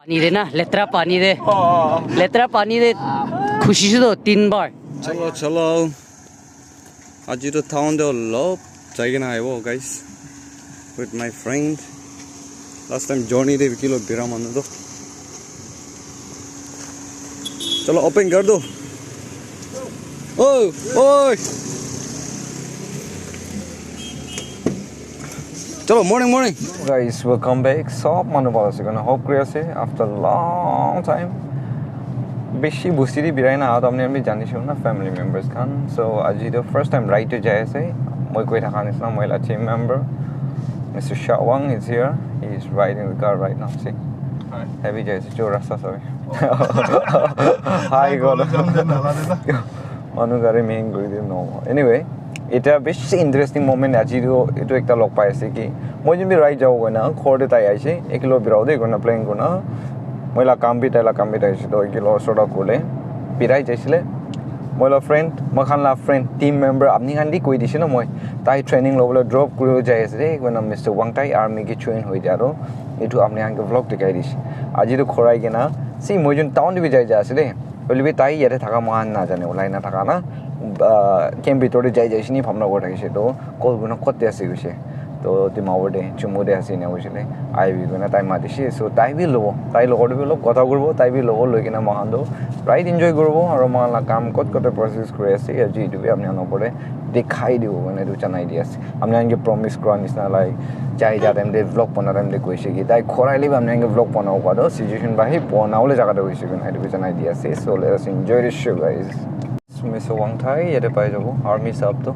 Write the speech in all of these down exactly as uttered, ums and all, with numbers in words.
Pani de na, letra pani de. Letra pani de khushi se to tin bar. Chalo, chalo. Aji to town de olop jai kena ahibo, guys. With my friend. Last time journey de bikilo bira manu to. Chalo, open kar do. Oh, oi. Chalo, morning, morning. Guys, welcome back. Sob manu bhal ase koina hope kuri ase after long time. Bishi busti di birai na ahat, apni khan bi jani shona family members khan. So aji to first time ride to jai ase. Moi koi thaka nisna moi la team member Mister Shawang is here. He is riding the car right now. See, heavy jai ase. Jo rasta sabi. Hi, go. Manu gari main guri de no. Anyway, eta bishi interesting moment aji tu etu ekta log pai ase ki moi jin bi ride jabo koina ghor te tai aise ekilo birao de koina plan koina moi la kam bi tai la kam bi tai aise to ekilo sort of kule birai jaisile moi la friend moi khan la friend team member apni khan bi koi dise na moi tai training lobole drop kuri jai ase de koina Mister Wangtai army ke join hoi dia to etu apni khan ke vlog dikhai dise aji tu khorai kena si moi jin town te bi jai jai ase de. Hoile bi tai yate thaka moi khan najane, ulai na thaka na, ah, camp bitor te jai jai shini bhabna kuri thakishe to call kurina kot te ase koishe. To Dimapur te, Chumu te ase ena koishe le. Ahibi koina tai matise, so tai bi lobo, tai logot te bi olop kotha kuribo, tai bi lobo loi kena moi khan to ride enjoy kuribo, aro moi khan la kam kot kot te process kuri ase, aji etu bi apni khan opor te dikhai dibo koina etu janai di ase. Apni khan ke promise kura nishina like jai ja time te vlog bana time te koishe ki tai khorai le bi apni khan ke vlog banabo koa toh situation ba hi banabole jaga te hoishe koina etu bi janai di ase. So let us enjoy the show, guys. Mister Wangtai yate pai jabo army sahab toh.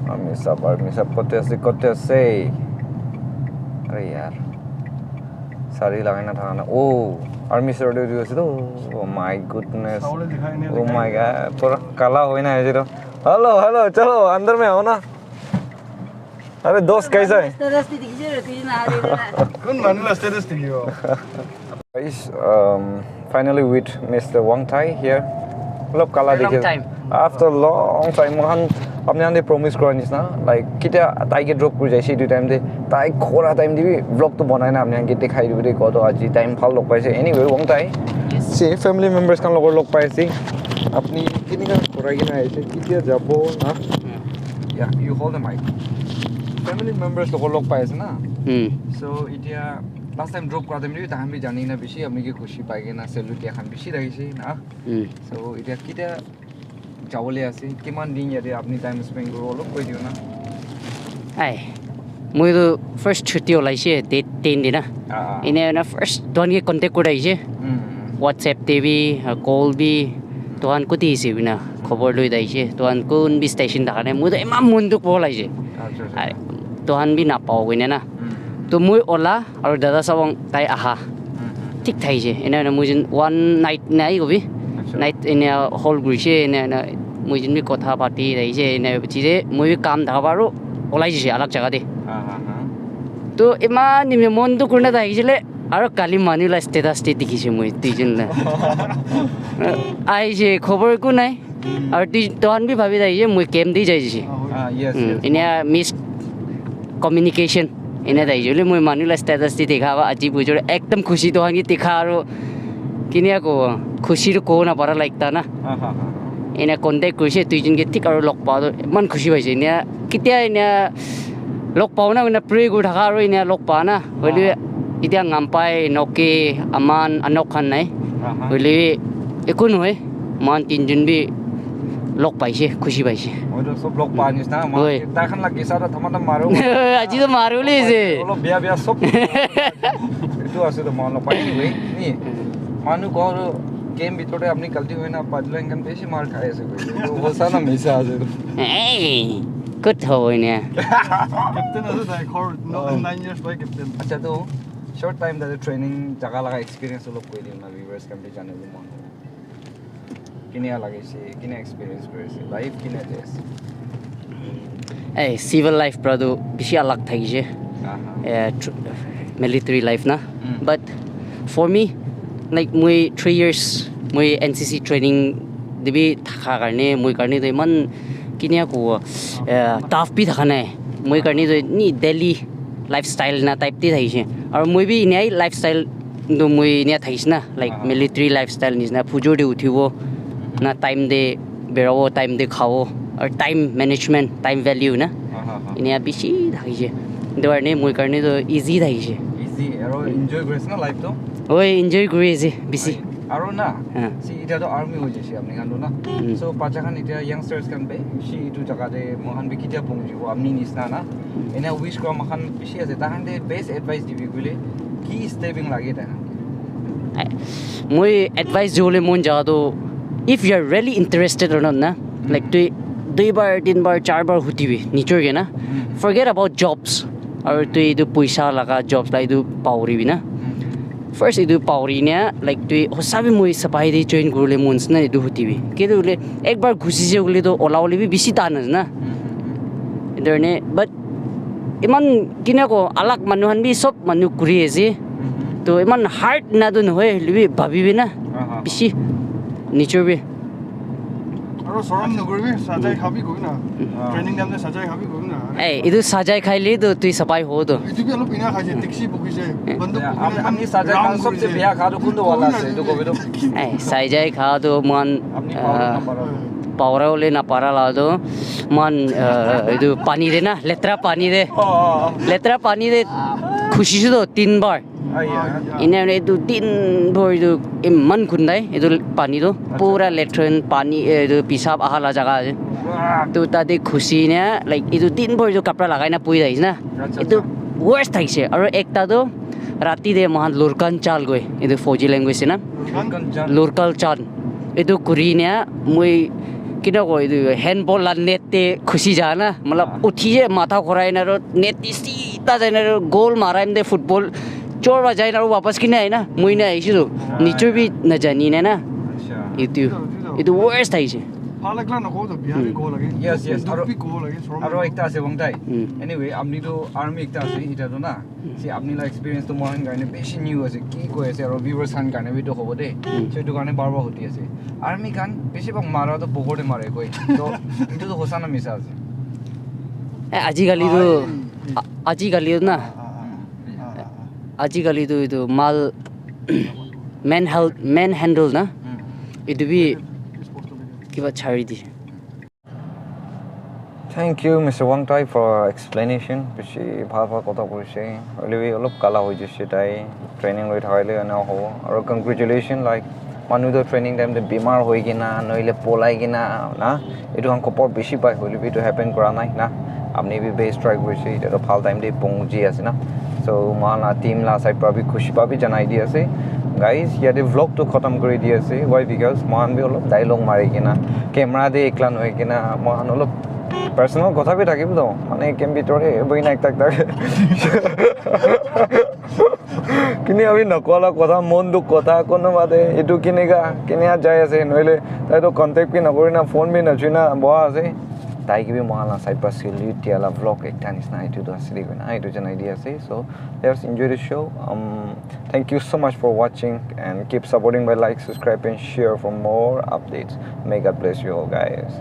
Army sahab, army sahab kote ase, kote ase? Are yaar. Sari lagai na thaka na. Oh, army shirt etu ase toh. Oh my goodness. Oh my God. Pura kala hoi na aise toh. Hello, hello, chalo, andar mein aao na. Are dost, kaisa hai? Status te dikhi se, rukhi na, are na. Kun manu la status dikhibo? Guys, um, finally with Mister Wangtai here. Olop kala dikhi. After long time, moi khan apni khan te promise kura nishina, like, ketia tai ke drop kuri jaise, etu time te, tai khora time te bi vlog tu banai na apni khan ke dikhai dibo de, koa toh aji time bhal log paise. Anyway, Wangtai, se family members khan logot log paise. Apni kinika khorai kena aise, ketia jabo na? Yeah, you hold the mic. Family members logot log paise na? Hmm. So, etia last time drop kura time te bi tai khan bi jani na bishi, apni ke khushi pai kena salute dia khan bishi thakise na? Hmm. So, etia ketia jabole ase, kiman din yate apni time spend kuribo, olop koi diyo na. Ai, moi tu first chuti olaise, date ten dina. Ah, ah. Ene na first tuhan ke contact kuri aise. Hmm. WhatsApp te bi, ah, call bi, tuhan kuti ase bina khobor loi aise. Tuhan kun bi station thaka nai. Moi tu eman mon dukh bol aise. Acha, acha. Ai, tuhan bi napao koina na. Hmm. To moi ola, aru dada Sawang tai aha. Hmm. Thik thakise. Ena, ena moi jin one night nai kobi. Acha. Night ena hold kurise, ena, ena moi jin bi kotha pati thakise, ena chire moi bi kam thaka aru olai jise alag jaga te. Ha, ha, ha. To iman nimne mon dukh kurina thakisile, aru kali manu la status te dikhise moi duijon la. Aise, khobor eku nai. Aru tui, tuhan bi bhabi thakishe, moi camp te jai jai. Ah, yes, yes. Enia miscommunication. Enia thakishe. Hoile moi manu la status te dikha ba, aji bujor ekdom khushi tuhan ke dikha aru kinia ko khushi ru ko na para like ta na. Ha, ha, ha. Enia contact kurishe, duijon ke thik aru log pa toh iman khushi paishe. Enia ketia enia log pao na, enia pray kuri thaka aru enia log pa na. Hoile etia Ngampai, Noke, Aman, Anok khan nai. Aha. Hoile bi eku nohoi. Moikhan tinjon bi log paishe, khushi paishe. Moi toh sob log pa nishina. Moi tai khan la kisa toh thamata maru. Aji toh maru le ase. Olop biya biya sob. Etu ase toh moikhan log pa. Anyway, ni manu ghor game bitor te apni galti hoina padla enkan bishi mar khai ase koi. Etu hosa na misa ase etu. Hey, good hobo enia. Captain ase tai ghor, no, nine years by captain. Acha, toh short time tate training jaga laga experience olop koi diyo na, viewers khan bi janibo mon. Kinia lagise, kinia experience kurise, life kinia jai ase? Eh, civil life pra tu bishi alag thakise. Aha. Eh, tr-, military life na. Mm. But for me, like, moi three years moi N C C training te bi thaka karne, moi karne tu iman kinia kobo, eh, tough bi thaka nai. Moi karne tu ni daily lifestyle na type te thakise. Aru moi bi enia lifestyle Kintu moi enia thakishe na, like, military lifestyle nishina, phujor te uthibo, na time te berabo, time te khabo, aru time management, time value na. Enia bishi thakishe. Etu karne moi karne toh easy thakishe. Easy, aro enjoy kuri ase na life toh? Oi, enjoy kuri ase bishi. Aro na, si itya toh army hoi jaise apni khan toh na. So, bacha khan itya youngsters khan bishi etu jaga te moi khan bi kitya pongjibo, apni nishina na. Ena wish kura moi khan bishi ase. Tai khan te best advice dibi koile ki step in lage tai khan? Moi advice dibole mon jaga toh, if you are really interested or not na, like, tui dui bar, tin bar, char bar hudibi nijor ke na, forget about jobs. Aru tui etu poisa laga jobs la etu pauribi na. First etu pauri na, like, tui hosa bi moi sapai te join kuribole mon ase na etu hudibi. Kitu hoile ek bar ghusi je koile toh ola bole bi bishi tan ase na. Etu karne, but iman kinako alag manu khan bi sob manu kuri ase. To iman hard na tu nohoi, hoilebi bhabibi na. Bishi nijor bi. Aro sorom nokuribi, sajai khabi kobi na. Training time te sajai khabi kobi na. Eh, etu sajai khaile to tui sapai ho to. Etu bi olop ina khai je, taxi boki je, banduk boki je, apni sajai khan sobse beya kha to kuntu wala ase, etu kobi to. Eh, sajai kha to mohan, ah, paura hole na para la to mohan, ah, etu pani de na, letra pani de. Letra pani de khushi se to tin bar. Ene hoine etu din bhor etu eman gundai etu pani tu pura latrine pani, eh, etu pisap aha la jaga ase. Tu tate khusi ne, like, etu din bhor etu kapra lagai na pui thakishe na. Etu worst thakishe. Aru ekta tu rati te mohan lurkan chal koi, etu Fauji language ase na. Lurkan chal. Etu kuri ne moi kina koi etu handball la net te khusi ja na, matlab uthi je matha ghorai na aro net te sida jai na aro goal marai na football chor ba jai na aro wapas kina ahi na moi na ahisu to nijor bi na jani na na. Etu etu worst ahisu. Bhal ekla nakobo to, beya bi kobo lage. Yes, yes. Dukh bi kobo lage, sorom bi kobo lage. Aro ekta ase, Wangtai. Anyway, apni to army ekta ase, eta to na. Si apni la experience to moi khan karne bishi new ase, ki koi ase, aro viewers khan karne bi to hobo de. So etu karne bar bar hudi ase. Army khan bishi bhag mara to pokor te mare koi. To etu to hosa na misa ase? Eh, ajikali to, a-, ajikali to na. Ajikali to etu mal man held, man handle na. Etu bi kiba chari di. Thank you, Mister Wangtai, for explanation. Bishi bhal bhal kotha koise. Hoile bi olop kala hoi jaise tai. Training loi thakile ena hobo. Aru congratulations, like, manu toh training time te bimar hoi kena, nohile polai kena, na, etu khan khobor bishi pai, hoile bi etu happen kura nai na. Apni bi best try korise, etia toh bhal time te pongji ase na. So, moikhan la team la side pra bi khushi pra bi janai di ase. Guys, yate vlog toh khatam kuri di ase. Why? Because moikhan bi olop dialogue mari kena, camera te ekla nohoi kena, moikhan olop personal kotha bi thakibo toh. Mane, game bitor te bohi na ekta ekta kini abi nakola kotha, mon dukh kotha, konoba te etu kineka, kineka jai ase, nohile tai toh contact bi nakuri na, phone bi nachui na boha ase. Tai ke bi moikhan la side pra salute dia la vlog ekta nishina etu toh ase koina etu janai di ase. So let's enjoy the show. Um, thank you so much for watching and keep supporting by like, subscribe and share for more updates. May God bless you all, guys.